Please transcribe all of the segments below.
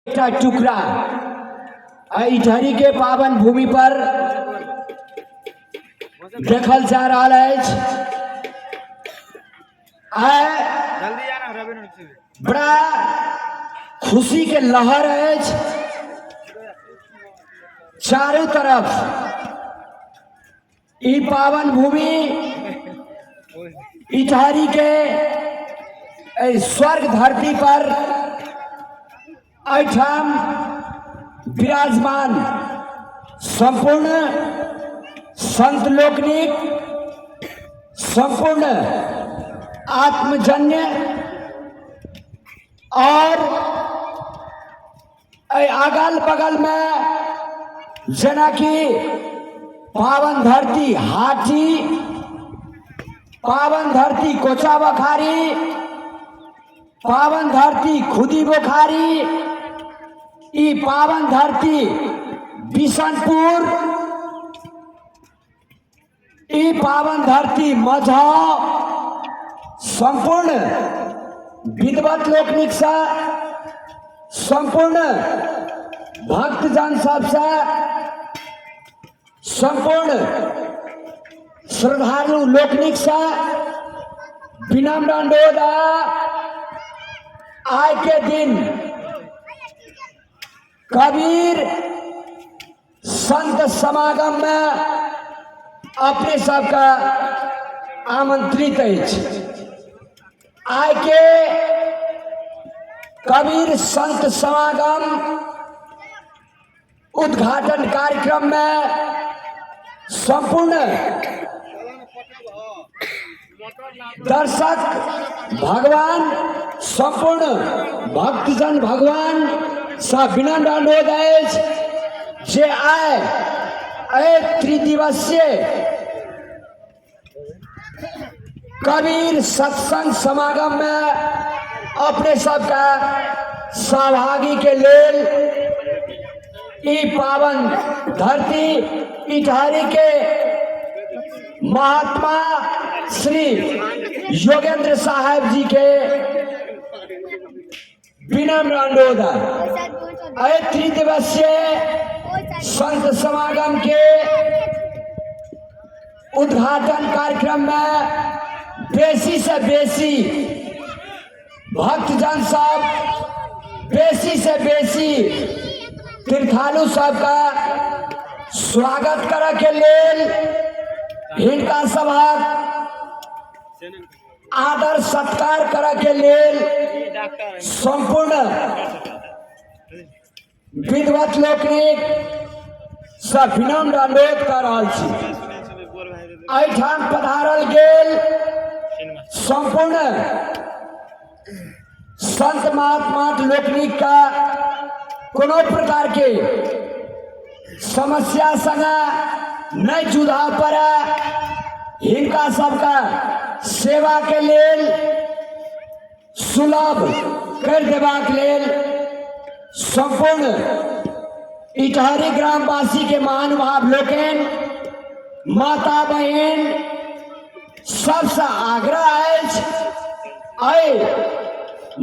एकटा टुकड़ा इटहरी के पावन भूमि पर देखल जा रहल अछि। आइ बड़ा खुशी के लहर अछि चारू तरफ। ई पावन भूमि इटहरी के एहि स्वर्ग धरती पर एहिठाम विराजमान संपूर्ण संत लोकनिक संपूर्ण आत्मजन्य और एहि अगल बगल में जेनाकि पावन धरती हाटी, पावन धरती कोचा बखारी, पावन धरती खुदी बोखारी, ई पावन धरती बिशनपुर, ई पावन धरती मझाव, संपूर्ण विद्वत लोकनिक से, संपूर्ण भक्तजन सबसे, संपूर्ण श्रद्धालु लोकनिक से विनम्र अनुरोध आय के दिन कबीर संत समागम में अपने सबके आमंत्रित अछि। आय के कबीर संत समागम उद्घाटन कार्यक्रम में संपूर्ण दर्शक भगवान, संपूर्ण भक्तजन भगवान सँ विनम्र अनुरोध अछि जे आय एहि त्रिदिवसीय कबीर सत्संग समागम में अपने सबके सहभागी के लेल ई पावन धरती इटहरी के महात्मा श्री योगेंद्र साहेब जी के विनम्र अनुरोध है एहि त्रिदिवसीय संत समागम के उद्घाटन कार्यक्रम में बेसी से बेसी भक्तजन सब, बेसी से बेसी तीर्थालु सबका स्वागत करे के लेल, हिनका सभक आदर सत्कार करे के लेल संपूर्ण विद्वत लोकनिक सँ विनम्र अनुरोध कऽ रहल छी। एहिठाम पधारल गेल संपूर्ण संत महात्मा लोकनिक का कोनो प्रकार के समस्या संगे नहीं जुझा पड़े, हिनका सबका सेवा के लेल सुलभ कर देबाक लेल संपूर्ण इटहरी ग्रामवासी के महानुभाव लोकनि, माता बहन सबसे आग्रह अछि एहि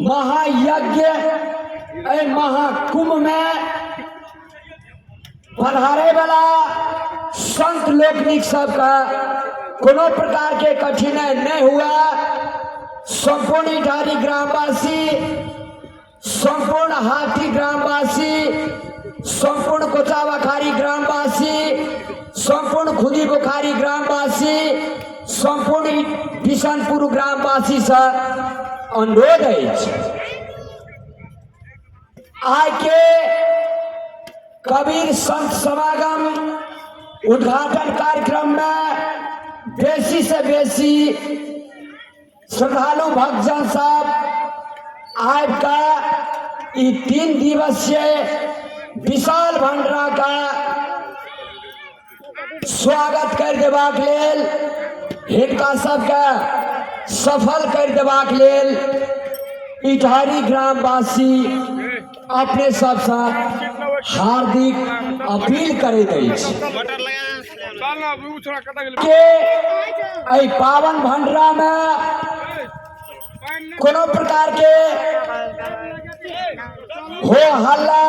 महायज्ञ एहि महाकुंभ में पधारे वाला संत लोकनिक सबके कोनो प्रकार के कठिनाई नहीं हुआ। संपूर्ण इटहरी ग्रामवासी, संपूर्ण हाथी ग्रामवासी, संपूर्ण कोचावखारी ग्रामवासी, संपूर्ण खुदी बुखारी ग्रामवासी, संपूर्ण बिशनपुर ग्रामवासी से अनुरोध अछि आय के कबीर संत समागम उद्घाटन कार्यक्रम में बेसी से बेसी श्रद्धालु भक्तजन सब आबि कऽ ई 3 दिवसीय विशाल भंडारा का स्वागत कर देबाक लेल, हिनका सबके सफल कर देबाक लेल इटहरी ग्रामवासी अपने सबसँ हार्दिक अपील करैत अछि के एहि पावन भंडारा में कोनो प्रकार के हो हल्ला,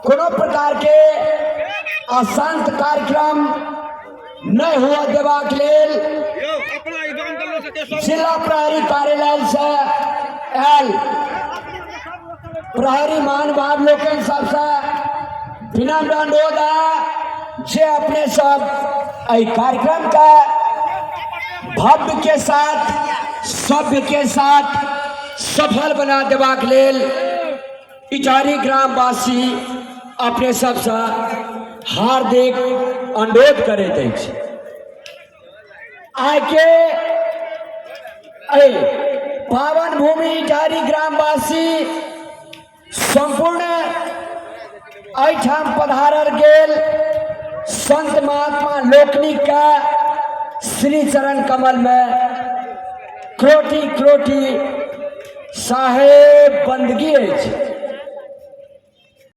कोनो प्रकार के अशांत कार्यक्रम नहि हुआ देबाक लेल जिला प्रहरी कार्यालय से आयल प्रहरी महानुभाव लोकनि सबसे विनम्र अनुरोध है जे अपने सब एहि कार्यक्रम के भव्य के साथ, सभ्य के साथ सफल बना देबाक लेल इटारी ग्रामवासी अपने सबसँ हार्दिक अनुरोध करैत अछि। आइ के एहि पावन भूमि इटारी ग्रामवासी संपूर्ण एहिठाम पधारल गेल संत महात्मा लोकनिक के श्री चरण कमल में क्रोटी क्रोटी साहेब बंदगी अछि।